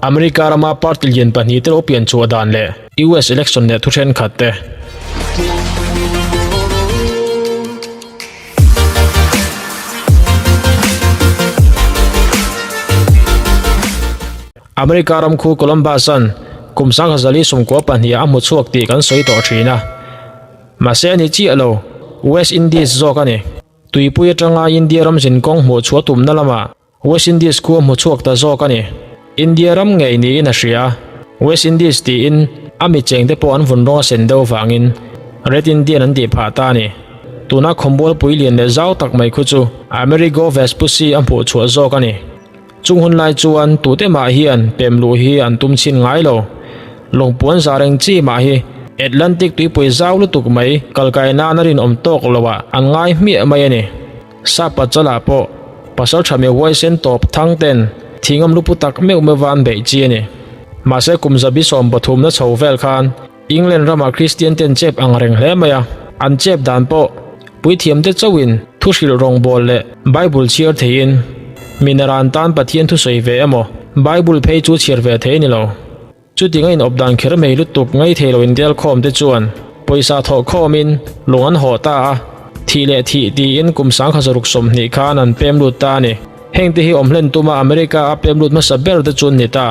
America rama party lian pahnihte lo pian chhuah dan leh US election leh thu thenkhat te. America ram khu Columbus-a'n kum 1922 a hmu chhuak tih kan sawi tawh thin a. Mahse a ni chiah lo, West Indies zawk a ni. Tuipui atanga India ram zinkawng hmuh chhuah tumna lamah West Indies khu a hmu chhuak ta zawk a ni. India ram ngei niin a hria. West Indies tiin a mi chengte pawh an vun rawng a sen deuh vangin Red Indian an tih phah ta a ni. Tuna khawmbualpui lian leh zau tak mai khu chu Amerigo Vespucci a hmuh chhuah zawk a ni. Chung hun lai chuan tute mah hian pem luh hi an tum chhin ngai lo. Lawngpuan za reng chi mah hi Atlantic tuipui zau lutuk mai kalkai nan a rinawm tawk lo ah an ngai hmiah mai a ni. Sapa chalah pawh pasal tha mi huaisen tawp thang ten thingam lupu tak meuh meuh va an beih chi a ni. Mahse kum zabi 13 na chho vel khan England ramah Kristian ten chep ang reng hle mai a, an chep dan pawh puithiamte chauhin thu hrilh rawngbâwl leh Bible chhiar theiin mi naran tan Pathian thu sawi ve emaw Bible phei chu chhiar ve thei a ni lo. Chuti ngain awp dan kher mai lutuk ngaithei lo indel khawm te chuan pawisa thawh khawmin lung an hawh ta a, thih leh thih tiin kum 1620 khan an pem lut ta a ni. Hengte hi awm hlen tuma America a pem lut hmasa ber te chu an ni ta.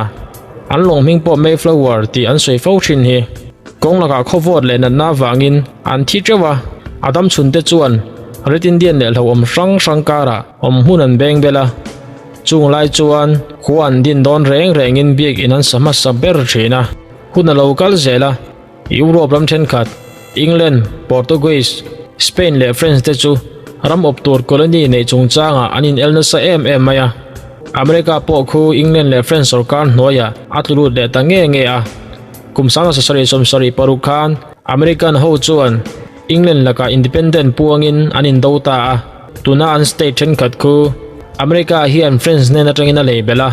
An lawng hming pawh Mayflower tih an sawi fo thin hi. Kawng lakah khawvawt leh natna avangin an thi teuh a, a dam chhun te chuan Red Indian leh hlauhawm hrang hrang karah awm hmun an beng bel a. Chung lai chuan khua an din dawn reng rengin biakinn an sa hmasa ber thin a, hun a lo kal zel a. Europe ram thenkhat, England, Portuguese, Spain leh French te chu ram awp tur colony neih chungchangah an inel nasa em em mai a. America pawh khu England leh French sorkar hnuaiah a tlu lut leh ta nge nge a. Kum 1776 khan American ho chuan England lakah independent puangin an indo ta a. Tuna an state thenkhat khu America hian French hnen atangin a lei belh a,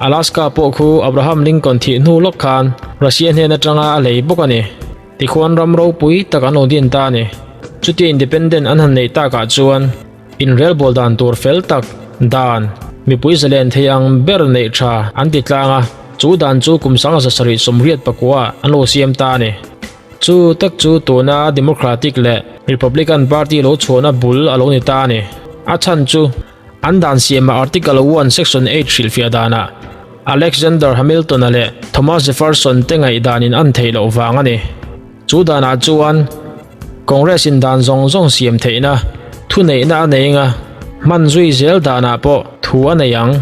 Alaska pawh khu Abraham Lincoln thih hnu lawk khan Russia hnen atanga a lei bawk a ni. Tikhuan ram ropui tak an lo din ta a ni. Chutia independent an han neih takah chuan inrelbawl dan tur fel tak, dan, mipui zalen thei ang ber neih tha an ti tlang a, chu dan chu kum 1789 an lo siam ta a ni. Chu tak chu tuna Democratic leh Republican Party lo chhuahna bul a lo ni ta a ni. A chhan chu an dan siamah Article One Section Eight hrilhfiah danah Alexander Hamilton-a leh Thomas Jefferson te ngaihdanin an theih loh vang a ni. Chu danah chuan Congress-in dan zawng zawng siam theihna thuneihna a nei anga hman zui zel danah pawh thu a nei ang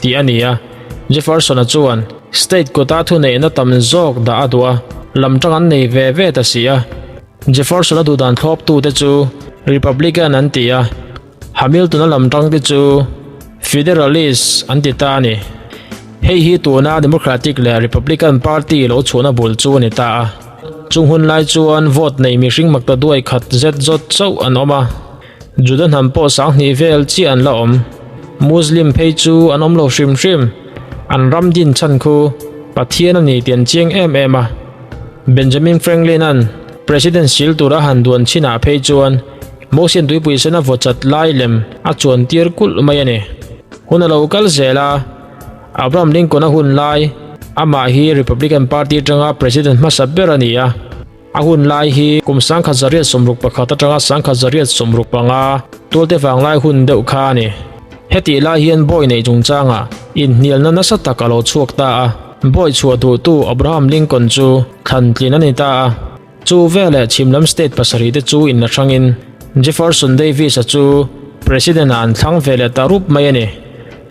tih a ni a. Jefferson-a chuan State kuta thuneihna tam zawk dah a duh a, lam tang an nei ve ve ta si a. Jefferson-a duhdan thlawptute chu Republican an ti a, Hamilton-a lam tangte chu Federalist an ti ta a ni. Hei hi tuna Democratic leh Republican Party lo chhuahna bul chu a ni ta a. Chung hun lai chuan vote nei mihring makta duai khat zet zawt chauh an awm a. Juda hnam pawh 2000 vel chiah an la awm. Muslim phei chu an awm lo hrim hrim. An ram din chhan khu Pathian a ni tih an chiang em em a. Benjamin Franklin-a'n President sil tura han duan chinah phei chuan Mosian tuipui sena vaw chat lai lem a chuan tir kulh mai a ni. Hun a lo kal zel a, Abraham Lincoln-a hun lai, amah hi Republican Party atanga President hmasa ber a ni a. A hun lai hi kum 1961 atanga 1965 tualte vanglai hun deuh kha a ni. Hetih lai hian bawi neih chungchangah inhnialna nasa tak a lo chhuak ta a, bawi chhuah duhtu Abraham Lincoln chu thlantlin a ni ta a. Chu veleh chhim lam state pasarih te chu inla hrangin Jefferson Davis-a chu President-ah an thlang ve leh ta rup mai a ni.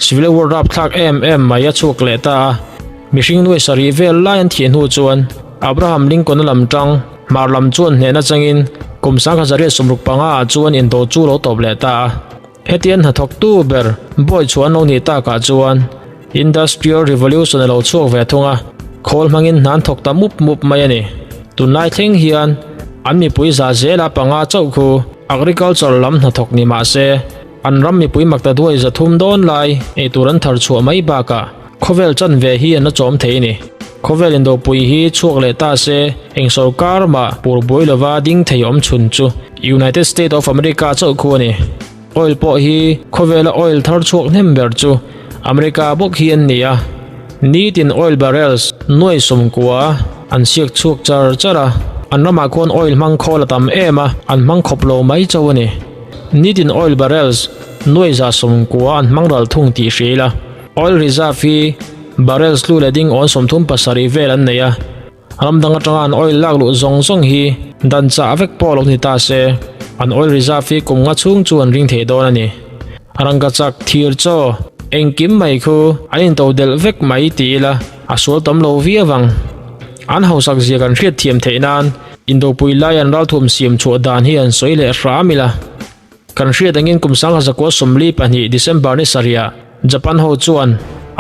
Civil War rapthlak em em mai a chhuak leh ta a, mihring nuai sarih vel lai an thih hnu chuan Abraham Lincoln-a lam tang hmar lam chuan hnehna changin kum 1965 ah chuan indo chu lo tawp leh ta a. Hetian hnathawktu ber bawi chhuah an lo nih takah chuan Industrial Revolution a lo chhuak ve thung a, khawl hmangin hna an thawk ta mup mup mai a ni. Tunlai thleng hian an mipui za zela panga chauh khu agriculture lam hnathawk ni mah se an ram mipui makta duai 300 dawn lai eitur an thar chhuah mai bakah Khawvel chanve hi an la chawm thei a ni. Khawvel indopui hi chhuak leh ta se, eng sorkar mah pur buai lova ding thei awm chhun chu United State of America chauh khu a ni. Oil pawh hi khawvela oil thar chhuak hnem ber chu America bawk hi an ni a. Nitin oil barrels nuai 90 an siak chhuak char char a, an ramah khuan oil hmang khawl a tam em a, an hmang khawp lo mai chauh a ni. Nitin oil barrels nuai 190 an hmang ral thung tih hria ila, oil reserve hi barrels tlu leh ding awn 37 vel an nei a, Ram dang atanga an oil lak luh zawng zawng hi dan chah vek pawh lo ni ta se, an oil reserve hi kum nga chhung chu an ring thei dawn a ni. Rangkachak, thir chaw, engkim mai khu an into delh vek mai ti ila a sual tam lo viau ang. An hausak zia kan hriat thiam theih nan indopui lai an ralthuam siam chhuah dan hi an sawi leh hram ila. Kan hriat angin kum 1942 December ni sarihah Japan ho chuan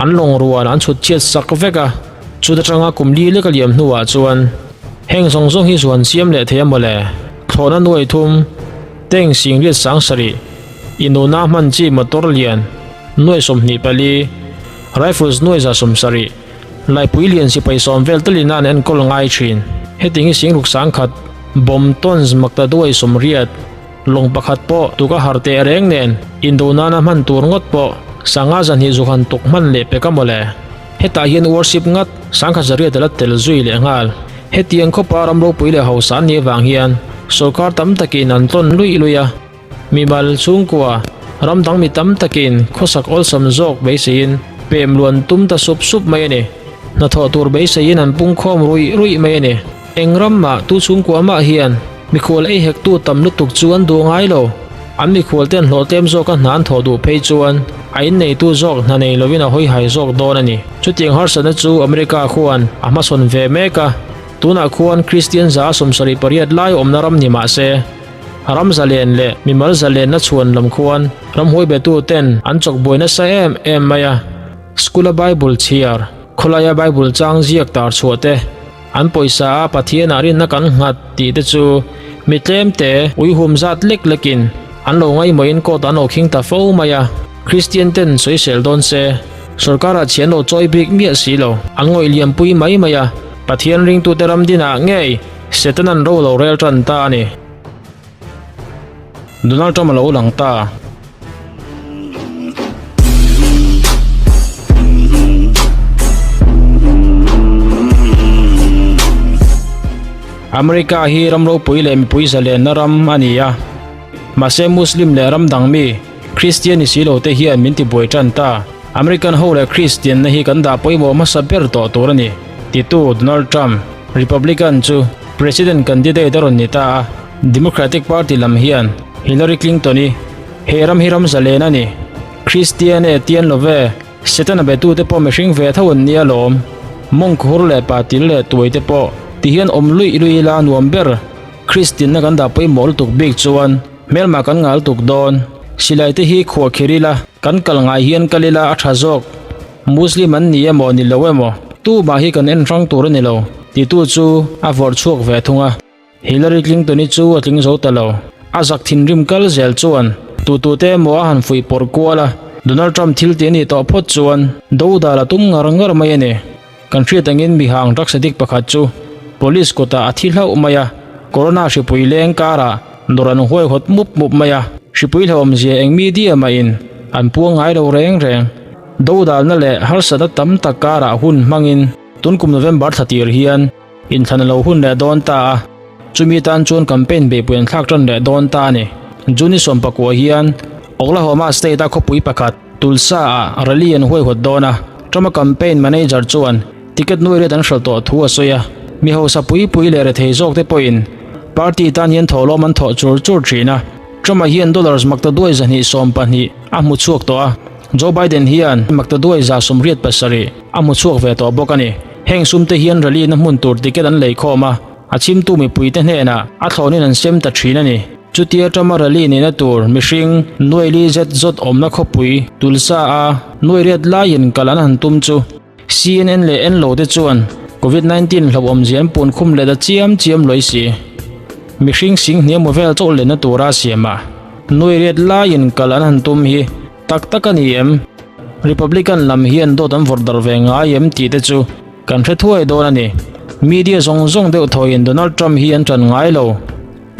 an lawng ruan an chhut chhiat sak vek a, chuta tanga kum li lek a liam hnuah chuan heng zawng zawng hi zuan siam leh thei a mawle. Thlawhna nuai thum, tank singriat sang sarih, inuna hman chi motor lian nuai 24, rifles nuai 170, laipui lian sipai sawm vel talin an enkawl ngai thin. Heti hi singruk sangkhat, bomb tons makta duai 80, Lawng pakhat pawh tuka har teh reng nen indo nana hman tur ngawt pawh sanga 200 zu han tuk hman leh pek a mawle. Hetah hian warship ngat 10,100 a la tel zui leh nghal. Hetiang khawpa ram ropui leh hausa an nih avang hian sawrkar tam takin an tlawn luih luih a. Mimal chhungkua ram dang mi tam takin khawsak awlsam zawk beiseiin pem luan tum ta sup sup mai a ni. Hnathawh tur beiseiin an pungkhawm ruih ruih mai a ni. Eng ram mah tu chhungkua mah hian mikhual ei hektu tam lutuk chu an duh ngai lo. An mikhual ten hlawh tlem zawka hna an thawh duh phei chuan a inneitu zawk hna nei lovin a hawihai zawk dawn a ni. Chutiang harsatna chu America khuan a hmasawn ve mek a, tunah khuan Kristian 78% lai awmna ram ni mah se, ram zalen leh mimal zalenna chhuan lam khuan ramhuai betu ten an chawkbuai nasa em em mai a. School-a Bible chhiar, khawlaia Bible chang ziak tar chhuah te, An pawisa a Pathianah rinna kan nghat tih te chu mi tlem te uihum zat lek lekin an lo ngaihmawhin court an lo khing ta fo mai a, Kristian ten sawisel dawn se sorkarah chhi an lo chawi bik miah si lo, an ngawih liampui mai mai a, Pathian ringtute ram dinah ngei Setanan ro lo rel tan ta a ni. Donald Trump a lo lang ta. America hi ram ropui leh mipui zalenna ram a ni a, mahse Muslim leh ram dang mi Kristian ni si lo te hian min tibuai tan ta. American ho leh Kristianna hi kan dah pawimawh hmasa ber tawh tur a ni, titu Donald Trump, Republican chu President candidate a rawn ni ta a. Democratic Party lam hian Hillary Clinton-i he ram hi ram zalen a ni, Kristian e tian lo ve, Setana betute pawh mihring ve tho an nia lawm, mawng khur leh patil leh tuai te pawh ti hian awm luih luih ila nuam ber, Kristianna kan dah pawimawh lutuk bik chuan hmelmah kan ngal tuk dawn, silai te hi khuah khir ila kan kal ngai hian kal ila a tha zawk, Muslim an ni emaw ni lo emaw tumah hi kan en hrang tur a ni lo, titu chu a vawrh chhuak ve thung a. Hillary Clinton-i chu a tling zo ta lo. A zak thinrim kal zel chuan tutute emaw a han fuih pawrh kual a, Donald Trump thil tih a nih tawh phawt chuan dodal a tum ngar ngar mai a ni. Kan hriat angin mihang drugs addict pakhat chu police kutah a thi hlauh mai a, corona hripui leng karah dawr an huaihawt mup mup mai a, hripui hlauhawmzia eng media mahin an puang ngai lo reng reng. Dodalna leh harsatna tam tak karah hun hmangin tun kum November thla tir hian, Inthlan a lo hun leh dawn ta a, chumi tan chuan campaign beihpui an thlak tan leh dawn ta a ni. June 19 hian Oklahoma state-a khawpui pakhat Tulsa-ah rally an huaihawt dawn a, Trump-a campaign manager chuan ticket nuai riat an hralh tawh thu a sawi a, mi hausa pui pui leh rethei zawk te pawhin party tan hian thawhlawm an thawh chur chur thin a, Trump-a hian dollars maktaduai 212 a hmu chhuak tawh a. Joe Biden hian maktaduai 87 a hmu chhuak ve tawh bawk a ni. Heng sumte hian rally na hmun tur ticket an lei khawm a, a chhimtu mipuite hnenah a thlawnin an sem ta thin a ni. Chutia Trump-a rally nihna tur mihring nuai li zet zawt awmna khawpui Tulsa a nuai riat laiin kal an han tum chu CNN leh en lo te chuan Covid 19 hlauhawmzia an pun khum leh ta chiam chiam lawih si. Mihring sing hniam vel chauh lenna tura siamah nuai riat laiin kal an han tum hi tak tak a ni em? Republican lam hian dawt an vawrh darh ve ngai em tih te chu kan hre thuai dawn a ni. Media zawng zawng deuh thawiin Donald Trump hi an ṭan ngai lo.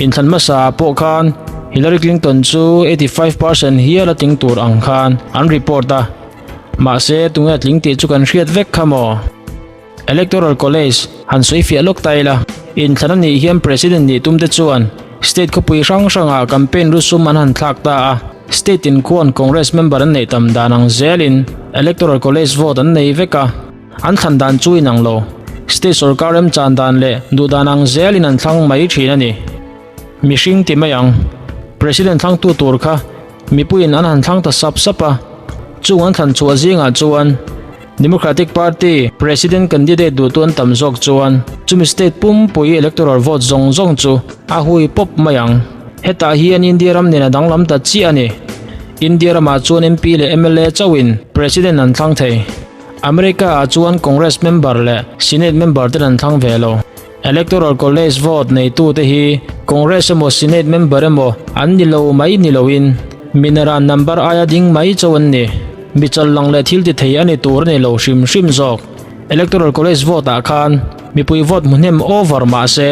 Inthlan hmasa ah pawh khan Hillary Clinton chu 85 percent hial a tling tur ang khan an report a. Mahse, tunge tling tih chu kan hriat vek kha maw? Electoral College han sawi fiah lawk ta ila, inthlan a nih hian President nih tum te chuan State khawpui hrang hrangah campaign lusum an han thlak ta a, State in khuan Congress member an neih tam dan ang zelin Electoral College vote an nei vek a, an thlan dan chu inang lo. State sorkar remchan dan leh duh dan ang zelin an thlang mai thin a ni. Mihring ti mai ang. President thlangtu tur kha mipuiin an han thlang ta sap sap a, chung an thlan chhuah zingah chuan Democratic Party President candidate duhtu an tam zawk chuan chumi state pumpui electoral vote zawng zawng chu a hui pawp mai ang. Hetah hian India ram nen a danglam ta chiah a ni. India ramah chuan MP leh mla chauhin President an thlang thei. America ah chuan Congress member leh Senate member ten an thlang ve lo. Electoral College vote neitute hi Congress emaw Senate member emaw an ni lo mai ni loin minaran number aia ding mai chauh an ni. Mi chawlhlang leh thil ti thei a ni tur a ni lo hrim hrim zawk. Electoral College vote ah khan mipui vote hmu hnem over mah se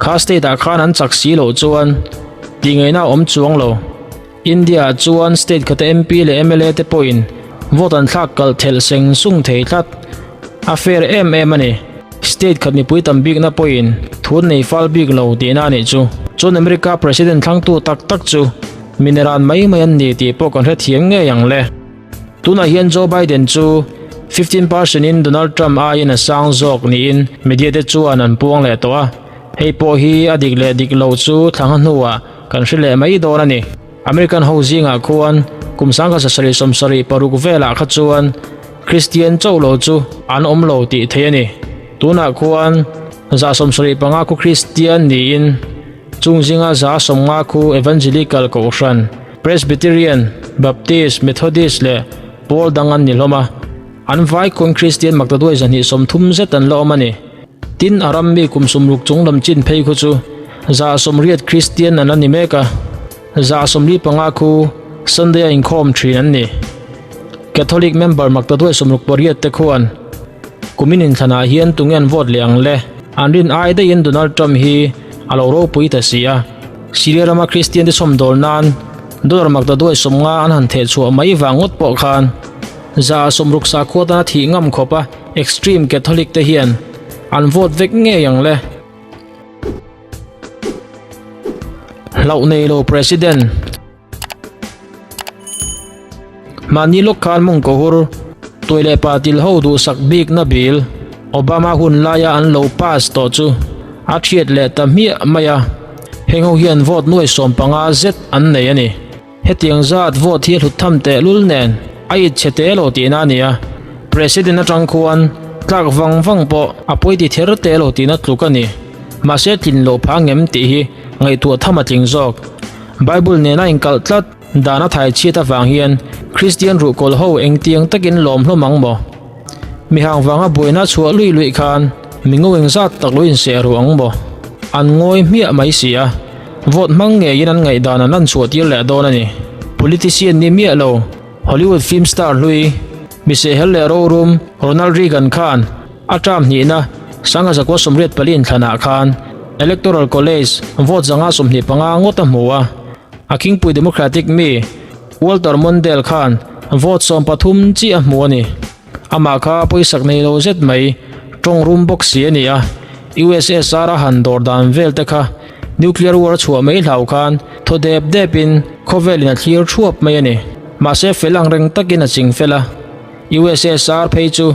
kha state ah khan an chak si loh chuan tih ngaihna a awm chuang lo. India ah chuan state khata MP leh mla te pawhin vote an thlak kalh thelh seng sung thei tlat. A fair em em a ni. State khat mipui tam bikna pawhin thu an nei fal bik lo tihna a nih chu. Chuan America President thlangtu tak tak chu mineran mai mai an ni tih pawh kan hrethiam ngei ang le. Tunah hian Joe Biden chu 15 percent in Donald Trump aiin a sang zawk niin media te chuan an puang leh tawh a. Hei pawh hi a dik leh dik lo chu thla hnuah kan hre leh mai dawn a ni. American ho zingah khuan kum 1776 velah kha chuan Kristian chauh lo chu an awm lo tih theih a ni. Tunah khuan 75 khu Kristian niin chung zinga 50 khu Evangelical Kohhran, Presbyterian, Baptist, Methodist leh pawl dang an ni hlawm a. An vai khuan Kristian maktaduai 230 zet an la awm a ni. Tin, a ram mi kum sumruk chung lam chin phei khu chu 80 Kristian an la ni mek a, 45 khu Sunday a inkhawm thin an ni. Catholic member maktaduai 68 te khuan kumin inthlanah hian tunge an vote leh ang le? An rin ai daihin Donald Trump hi a lo ropui ta si a. Syria rama Kristian te chhawmdawl nan dollar maktaduai 50 an han theh chhuah mai vang ngawt pawh khan 60 sakhua tana thih ngam khawp a Extreme Catholic te hian an vote vek ngei ang le. Hlauh nei lo President. Mahni lawk khan mawng ka hur, tuai leh pa til ho duhsak bikna bill Obama hun laia an lo pass tawh chu a thiat leh ta hmiah mai a. Heng ho hian vote nuai 15 zet an nei a ni. Hetiang zat vote hi a hlut tham teh lul nen a it chhe te lo tihna a ni a, President atang khuan tlak vang vang pawh a pawi ti ther te lo tihna tluk a ni. Mahse tlin loh phah ngem tih hi ngaihtuah tham a tling zawk. Bible nena inkalh tlat dan a thai chhiat avang hian Kristian ruhkawl ho engtiang takin lawm hlawm ang maw? Mi hang vanga buaina chhuah luih luih khan mi ngo engzat tak lo inseh ruh ang maw? An ngawi hmiah mai si a, vote hmang ngeiin an ngaihdan an lan chhuah tir leh dawn a ni. Politician ni miah lo, Hollywood film star hlui, mi sehhel leh rorum Ronald Reagan khan a term hnihna 1984 inthlanah khan Electoral College vote 125 ngawt a hmu a, a khingpui Democratic mi Walter Mondale khan vote 13 chiah a hmu a ni. Amah kha pawisak nei lo zet mai, tawng rum bawk si a ni a. USSR a han dawr dan vel te kha nuclear war a chhuah mai hlau khan thaw dep depin khawvelin a thlir thuap mai a ni. Mahse fel ang reng takin a ching fel a. USSR phei chu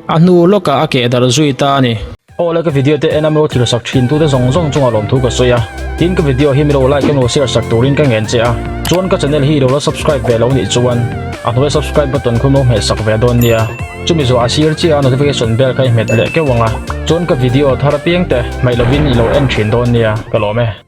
a hnu lawkah a keh darh zui ta a ni. Aw le ka video te en a milo thil sak thin tute zawng zawng chungah lawmthu ka sawi a, tin ka video hi milo like emaw share sak turin ka ngen che a, chuan ka channel hi ilo la subscribe ve lo nih chuan a hnuaia subscribe button khu milo hmeh sak ve dawn nia, chumi zawh a sir chiah a notification bell kha i hmet leh keuh ang a, chuan ka video thar apiang te hmaih lovin ilo en thin dawn nia, ka lawm e.